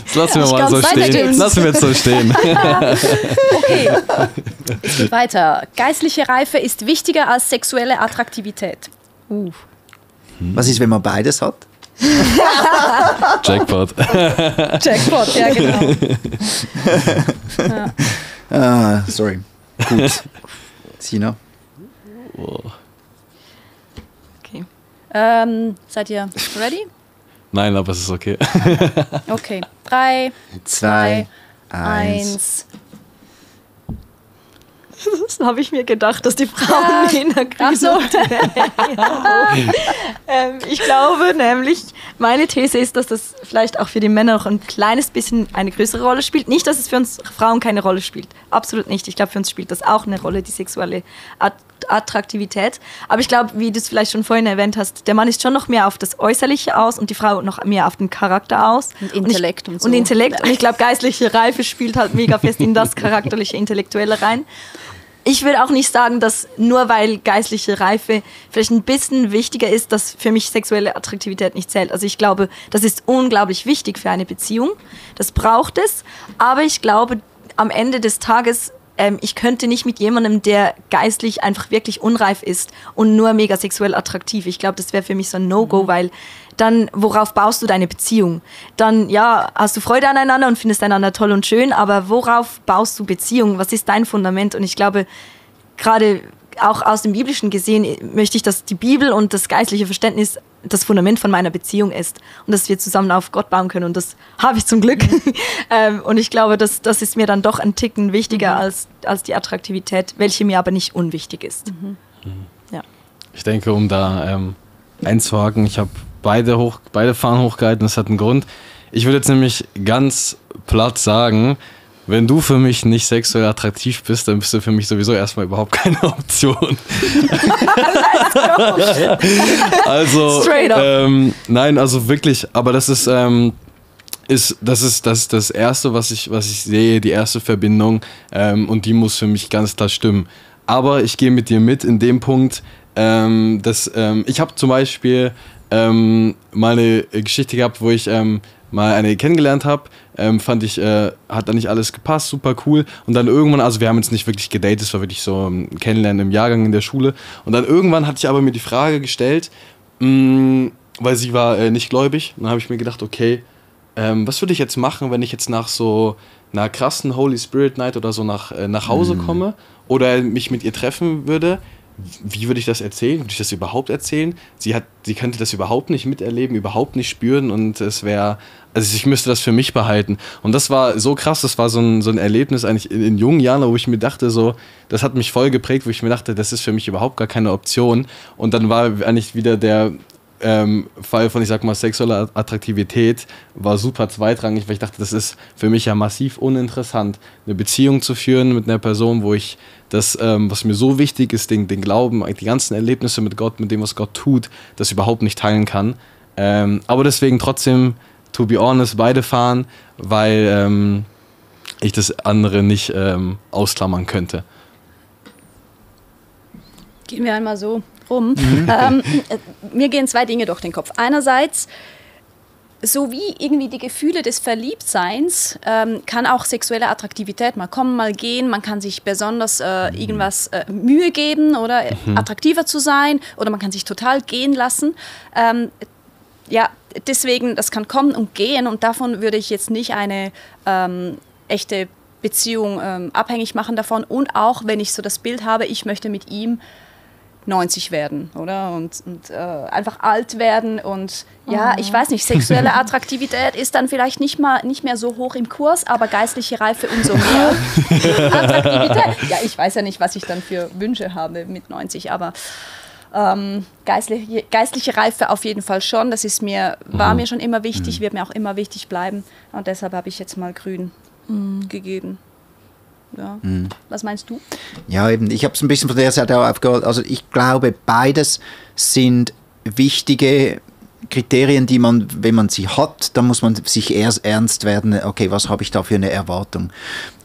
Das lassen wir mal so stehen. Lassen wir jetzt so stehen. Okay, es geht weiter. Geistliche Reife ist wichtiger als sexuelle Attraktivität. Was ist, wenn man beides hat? Jackpot. Jackpot, ja genau. Ja. Sorry. Gut. Sina? Okay. Seid ihr ready? Nein, aber es ist okay. Okay. 3, 2, 1. 1. Das habe ich mir gedacht, dass die Frauen in der Krise. Ach so. Ich glaube nämlich, meine These ist, dass das vielleicht auch für die Männer noch ein kleines bisschen eine größere Rolle spielt. Nicht, dass es für uns Frauen keine Rolle spielt. Absolut nicht. Ich glaube, für uns spielt das auch eine Rolle, die sexuelle Attraktivität. Aber ich glaube, wie du es vielleicht schon vorhin erwähnt hast, der Mann ist schon noch mehr auf das Äußerliche aus und die Frau noch mehr auf den Charakter aus. Und Intellekt und so. Und Intellekt. Und ich glaube, geistliche Reife spielt halt mega fest in das charakterliche, Intellektuelle rein. Ich will auch nicht sagen, dass nur weil geistliche Reife vielleicht ein bisschen wichtiger ist, dass für mich sexuelle Attraktivität nicht zählt. Also ich glaube, das ist unglaublich wichtig für eine Beziehung. Das braucht es. Aber ich glaube, am Ende des Tages, ich könnte nicht mit jemandem, der geistlich einfach wirklich unreif ist und nur mega sexuell attraktiv. Ich glaube, das wäre für mich so ein No-Go, weil dann, worauf baust du deine Beziehung? Dann, ja, hast du Freude aneinander und findest einander toll und schön, aber worauf baust du Beziehung? Was ist dein Fundament? Und ich glaube, gerade auch aus dem Biblischen gesehen, möchte ich, dass die Bibel und das geistliche Verständnis das Fundament von meiner Beziehung ist und dass wir zusammen auf Gott bauen können. Und das habe ich zum Glück. Und ich glaube, das ist mir dann doch ein Ticken wichtiger als die Attraktivität, welche mir aber nicht unwichtig ist. Ja. Ich denke, um da einzuhaken, ich habe beide Fahnen hochgehalten, das hat einen Grund. Ich würde jetzt nämlich ganz platt sagen, wenn du für mich nicht sexuell attraktiv bist, dann bist du für mich sowieso erstmal überhaupt keine Option. Also, straight up. Nein, also wirklich, aber das ist das Erste, was ich sehe, die erste Verbindung, und die muss für mich ganz klar stimmen. Aber ich gehe mit dir mit in dem Punkt, dass ich habe zum Beispiel mal eine Geschichte gehabt, wo ich mal eine kennengelernt habe, fand ich, hat da nicht alles gepasst, super cool. Und dann irgendwann, also wir haben jetzt nicht wirklich gedatet, es war wirklich so ein Kennenlernen im Jahrgang in der Schule. Und dann irgendwann hatte ich aber mir die Frage gestellt, weil sie war nicht gläubig. Und dann habe ich mir gedacht, okay, was würde ich jetzt machen, wenn ich jetzt nach so einer krassen Holy Spirit Night oder so nach Hause komme oder mich mit ihr treffen würde? Wie würde ich das erzählen? Würde ich das überhaupt erzählen? Sie könnte das überhaupt nicht miterleben, überhaupt nicht spüren und ich müsste das für mich behalten. Und das war so krass, das war so ein Erlebnis eigentlich in jungen Jahren, wo ich mir dachte, so, das hat mich voll geprägt, wo ich mir dachte, das ist für mich überhaupt gar keine Option. Und dann war eigentlich wieder der Fall von, ich sag mal, sexueller Attraktivität war super zweitrangig, weil ich dachte, das ist für mich ja massiv uninteressant, eine Beziehung zu führen mit einer Person, wo ich das, was mir so wichtig ist, den Glauben, die ganzen Erlebnisse mit Gott, mit dem, was Gott tut, das überhaupt nicht teilen kann. Aber deswegen trotzdem, to be honest, beide fahren, weil ich das andere nicht ausklammern könnte. Gehen wir einmal so rum. Mir gehen zwei Dinge durch den Kopf. Einerseits, so wie irgendwie die Gefühle des Verliebtseins, kann auch sexuelle Attraktivität mal kommen, mal gehen. Man kann sich besonders irgendwas Mühe geben oder attraktiver zu sein oder man kann sich total gehen lassen. Ja, deswegen, das kann kommen und gehen und davon würde ich jetzt nicht eine echte Beziehung abhängig machen davon. Und auch, wenn ich so das Bild habe, ich möchte mit ihm 90 werden, oder? Und einfach alt werden und ja, ich weiß nicht, sexuelle Attraktivität ist dann vielleicht nicht mehr so hoch im Kurs, aber geistliche Reife umso mehr. Attraktivität, ja, ich weiß ja nicht, was ich dann für Wünsche habe mit 90, aber geistliche Reife auf jeden Fall schon, das war mir schon immer wichtig, wird mir auch immer wichtig bleiben und deshalb habe ich jetzt mal grün gegeben. Ja. Was meinst du? Ja, eben. Ich habe es ein bisschen von der Seite auch aufgehört. Also ich glaube, beides sind wichtige Kriterien, die man, wenn man sie hat, dann muss man sich erst ernst werden, okay, was habe ich da für eine Erwartung?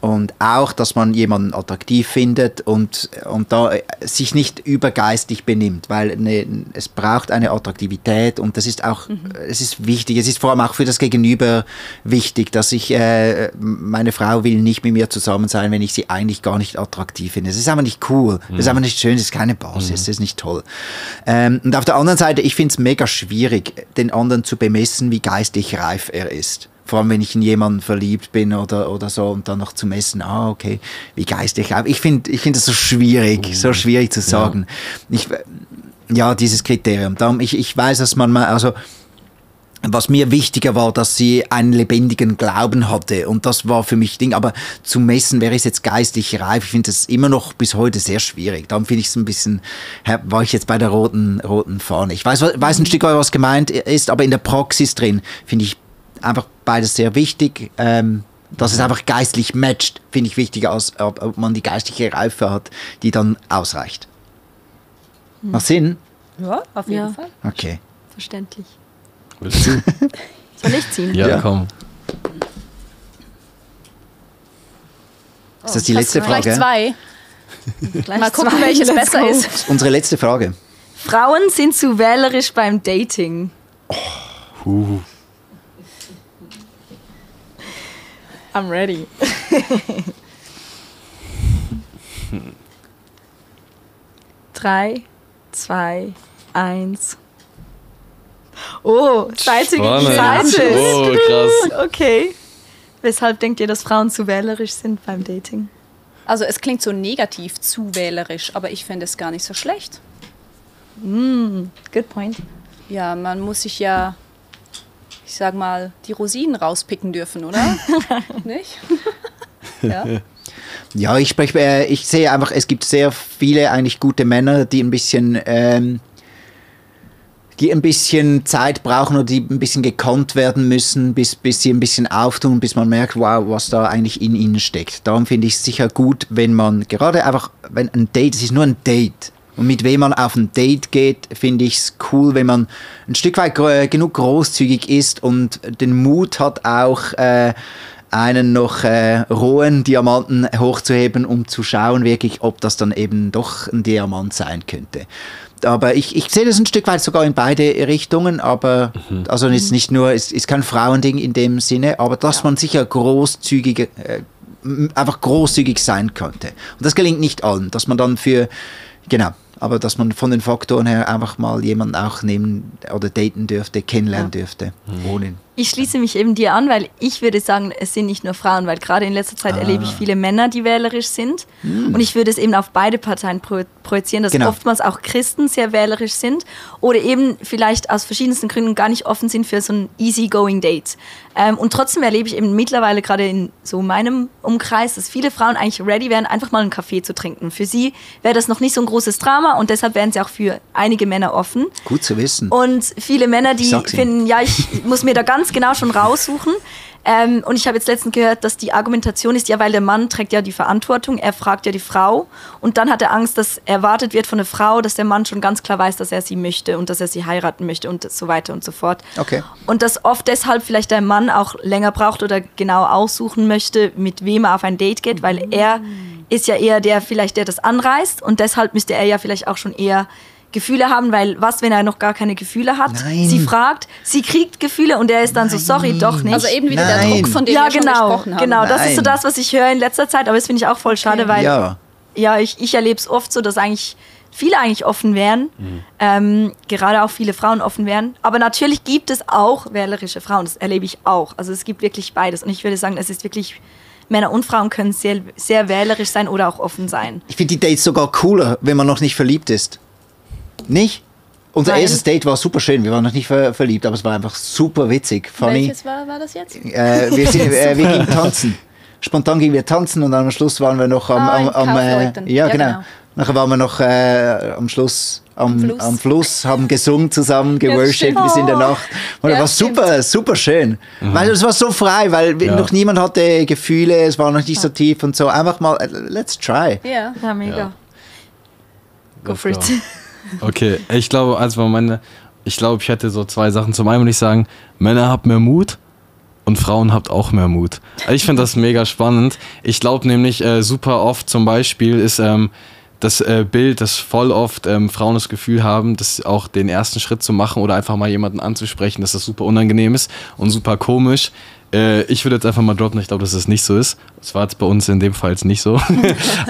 Und auch, dass man jemanden attraktiv findet und da sich nicht übergeistig benimmt, weil es braucht eine Attraktivität und das ist auch, es ist wichtig, es ist vor allem auch für das Gegenüber wichtig, dass meine Frau will nicht mit mir zusammen sein, wenn ich sie eigentlich gar nicht attraktiv finde. Das ist einfach nicht cool, das ist einfach nicht schön, das ist keine Basis, das ist nicht toll. Und auf der anderen Seite, ich finde es mega schwierig, den anderen zu bemessen, wie geistig reif er ist. Vor allem, wenn ich in jemanden verliebt bin oder so und dann noch zu messen, okay, wie geistig. Ich finde das so schwierig zu sagen. Dieses Kriterium. Darum, ich weiß, dass man mal, also was mir wichtiger war, dass sie einen lebendigen Glauben hatte und das war für mich Ding, aber zu messen, wer ist jetzt geistig reif, ich finde das immer noch bis heute sehr schwierig. Darum finde ich es ein bisschen, war ich jetzt bei der roten Fahne. Ich weiß ein Stück weit, was gemeint ist, aber in der Praxis drin finde ich einfach beides sehr wichtig. Dass es einfach geistlich matcht, finde ich wichtiger, als ob man die geistliche Reife hat, die dann ausreicht. Macht Sinn? Ja, auf jeden Fall. Okay. Verständlich. Willst du? Soll ich ziehen? Ja, komm. Ist das die letzte Frage? Vielleicht zwei. Mal gucken, welches besser ist. Das ist unsere letzte Frage. Frauen sind zu wählerisch beim Dating. I'm ready. 3, 2, 1. Oh, Seite gegen Seite. Oh, krass. Okay. Weshalb denkt ihr, dass Frauen zu wählerisch sind beim Dating? Also es klingt so negativ, zu wählerisch, aber ich finde es gar nicht so schlecht. Good point. Ja, man muss sich ja, ich sag mal, die Rosinen rauspicken dürfen, oder? Nicht? Ja. Ja, ich sehe einfach, es gibt sehr viele eigentlich gute Männer, die ein bisschen Zeit brauchen oder die ein bisschen gekonnt werden müssen, bis sie ein bisschen auftun, bis man merkt, wow, was da eigentlich in ihnen steckt. Darum finde ich es sicher gut, wenn man gerade einfach, wenn ein Date, es ist nur ein Date, und mit wem man auf ein Date geht, finde ich es cool, wenn man ein Stück weit genug großzügig ist und den Mut hat, auch einen noch rohen Diamanten hochzuheben, um zu schauen, wirklich, ob das dann eben doch ein Diamant sein könnte. Aber ich sehe das ein Stück weit sogar in beide Richtungen, aber also jetzt nicht nur, es ist kein Frauending in dem Sinne, aber dass man sicher einfach großzügig sein könnte. Und das gelingt nicht allen, dass man dann aber dass man von den Faktoren her einfach mal jemanden auch nehmen oder daten dürfte, kennenlernen dürfte, ohne. Ich schließe mich eben dir an, weil ich würde sagen, es sind nicht nur Frauen, weil gerade in letzter Zeit erlebe ich viele Männer, die wählerisch sind. Und ich würde es eben auf beide Parteien projizieren, dass oftmals auch Christen sehr wählerisch sind oder eben vielleicht aus verschiedensten Gründen gar nicht offen sind für so ein easy-going Date. Und trotzdem erlebe ich eben mittlerweile gerade in so meinem Umkreis, dass viele Frauen eigentlich ready wären, einfach mal einen Kaffee zu trinken. Für sie wäre das noch nicht so ein großes Drama und deshalb wären sie auch für einige Männer offen. Gut zu wissen. Und viele Männer, die finden, ich muss mir da ganz genau schon raussuchen. Und ich habe jetzt letztens gehört, dass die Argumentation ist, weil der Mann trägt ja die Verantwortung, er fragt ja die Frau und dann hat er Angst, dass erwartet wird von der Frau, dass der Mann schon ganz klar weiß, dass er sie möchte und dass er sie heiraten möchte und so weiter und so fort. Okay. Und dass oft deshalb vielleicht der Mann auch länger braucht oder genau aussuchen möchte, mit wem er auf ein Date geht, weil er ist ja eher der das anreißt und deshalb müsste er ja vielleicht auch schon eher Gefühle haben, weil was, wenn er noch gar keine Gefühle hat? Nein. Sie fragt, sie kriegt Gefühle und er ist dann so, sorry, doch nicht. Also eben wieder der Druck, von dem wir schon gesprochen haben. Genau, das ist so das, was ich höre in letzter Zeit, aber das finde ich auch voll schade, weil ich erlebe es oft so, dass viele offen wären, gerade auch viele Frauen offen wären, aber natürlich gibt es auch wählerische Frauen, das erlebe ich auch, also es gibt wirklich beides und ich würde sagen, es ist wirklich, Männer und Frauen können sehr, sehr wählerisch sein oder auch offen sein. Ich finde die Dates sogar cooler, wenn man noch nicht verliebt ist. Nicht? Unser erstes Date war super schön. Wir waren noch nicht verliebt, aber es war einfach super witzig. Funny. Welches war das jetzt? Wir gingen tanzen. Spontan gingen wir tanzen und am Schluss waren wir noch genau. Nachher waren wir noch am Schluss am Fluss, haben gesungen zusammen, geworshipped bis in der Nacht. Und das war super schön. Weil es war so frei, weil noch niemand hatte Gefühle, es war noch nicht so tief und so. Einfach mal, let's try. Ja, mega. Ja. Go for it. Okay, ich glaube, ich hätte so zwei Sachen. Zum einen würde ich sagen, Männer, habt mehr Mut. und Frauen habt auch mehr Mut. Ich finde das mega spannend. Ich glaube nämlich super oft zum Beispiel ist das Bild, dass voll oft Frauen das Gefühl haben, dass auch den ersten Schritt zu machen oder einfach mal jemanden anzusprechen, dass das super unangenehm ist und super komisch. Ich würde jetzt einfach mal droppen, ich glaube, dass es nicht so ist. Das war jetzt bei uns in dem Fall jetzt nicht so.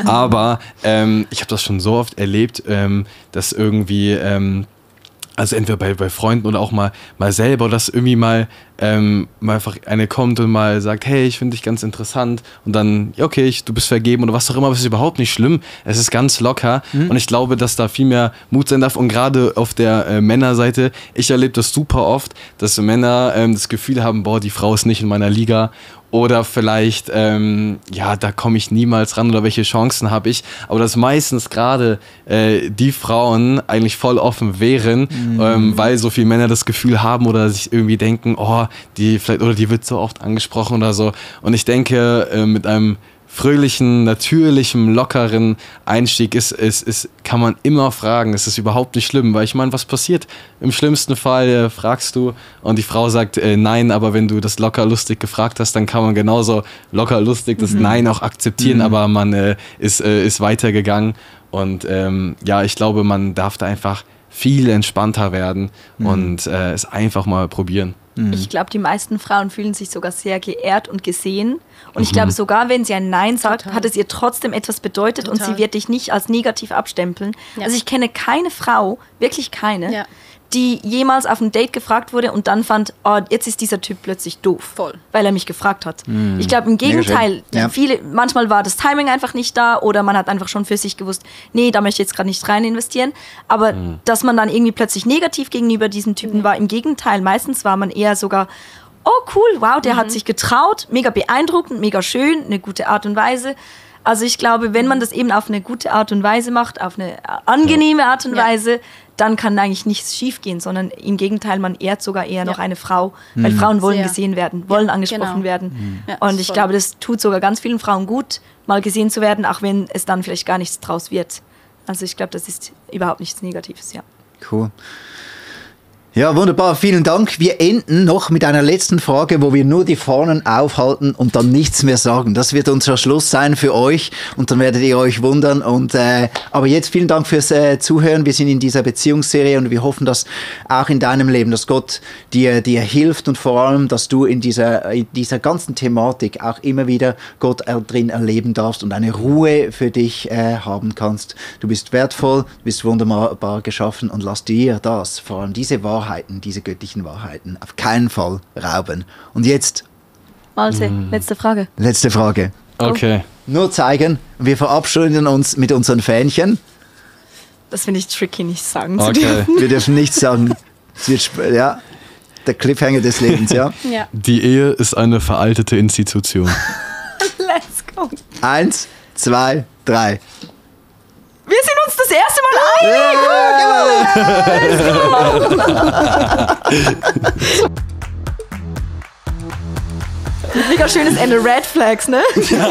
Aber ich habe das schon so oft erlebt, dass irgendwie, also entweder bei Freunden oder auch mal selber, dass irgendwie mal einfach eine kommt und mal sagt, hey, ich finde dich ganz interessant und dann, ja, okay, du bist vergeben oder was auch immer, aber es ist überhaupt nicht schlimm. Es ist ganz locker und ich glaube, dass da viel mehr Mut sein darf und gerade auf der Männerseite, ich erlebe das super oft, dass Männer das Gefühl haben, boah, die Frau ist nicht in meiner Liga. Oder vielleicht, da komme ich niemals ran oder welche Chancen habe ich. Aber dass meistens gerade die Frauen eigentlich voll offen wären, weil so viele Männer das Gefühl haben oder sich irgendwie denken, oh, die wird so oft angesprochen oder so. Und ich denke, mit einem fröhlichen, natürlichen, lockeren Einstieg kann man immer fragen. Es ist überhaupt nicht schlimm, weil ich meine, was passiert? Im schlimmsten Fall fragst du und die Frau sagt nein, aber wenn du das locker lustig gefragt hast, dann kann man genauso locker lustig das Nein auch akzeptieren, aber man ist weitergegangen und ich glaube, man darf da einfach viel entspannter werden und es einfach mal probieren. Ich glaube, die meisten Frauen fühlen sich sogar sehr geehrt und gesehen. Und ich glaube, sogar wenn sie ein Nein sagt, hat es ihr trotzdem etwas bedeutet und sie wird dich nicht als negativ abstempeln. Ja. Also ich kenne keine Frau, wirklich keine, die jemals auf ein Date gefragt wurde und dann fand, oh, jetzt ist dieser Typ plötzlich doof, weil er mich gefragt hat. Ich glaube, im Gegenteil, manchmal war das Timing einfach nicht da oder man hat einfach schon für sich gewusst, nee, da möchte ich jetzt gerade nicht rein investieren. Aber dass man dann irgendwie plötzlich negativ gegenüber diesen Typen war, im Gegenteil, meistens war man eher sogar, oh cool, wow, der hat sich getraut, mega beeindruckend, mega schön, eine gute Art und Weise. Also ich glaube, wenn man das eben auf eine gute Art und Weise macht, auf eine angenehme Art und Weise, dann kann eigentlich nichts schief gehen, sondern im Gegenteil, man ehrt sogar eher noch eine Frau, weil Frauen wollen gesehen werden, wollen angesprochen werden. Ja, und ich glaube, das tut sogar ganz vielen Frauen gut, mal gesehen zu werden, auch wenn es dann vielleicht gar nichts draus wird. Also ich glaube, das ist überhaupt nichts Negatives, Cool. Ja, wunderbar, vielen Dank. Wir enden noch mit einer letzten Frage, wo wir nur die Fahnen aufhalten und dann nichts mehr sagen. Das wird unser Schluss sein für euch und dann werdet ihr euch wundern. Aber jetzt vielen Dank fürs Zuhören. Wir sind in dieser Beziehungsserie und wir hoffen, dass auch in deinem Leben, dass Gott dir hilft und vor allem, dass du in dieser ganzen Thematik auch immer wieder Gott drin erleben darfst und eine Ruhe für dich haben kannst. Du bist wertvoll, du bist wunderbar geschaffen und lass dir das, vor allem diese Wahrheiten, diese göttlichen Wahrheiten, auf keinen Fall rauben. Und jetzt? Malte, letzte Frage. Letzte Frage. Okay. Nur zeigen, wir verabschieden uns mit unseren Fähnchen. Das finde ich tricky, nicht sagen zu dürfen. Wir dürfen nichts sagen. Es wird, der Cliffhanger des Lebens, ja. Die Ehe ist eine veraltete Institution. Let's go. 1, 2, 3. Wir sind uns das erste Mal einig! Mega schönes Ende. Red Flags, ne? Ja.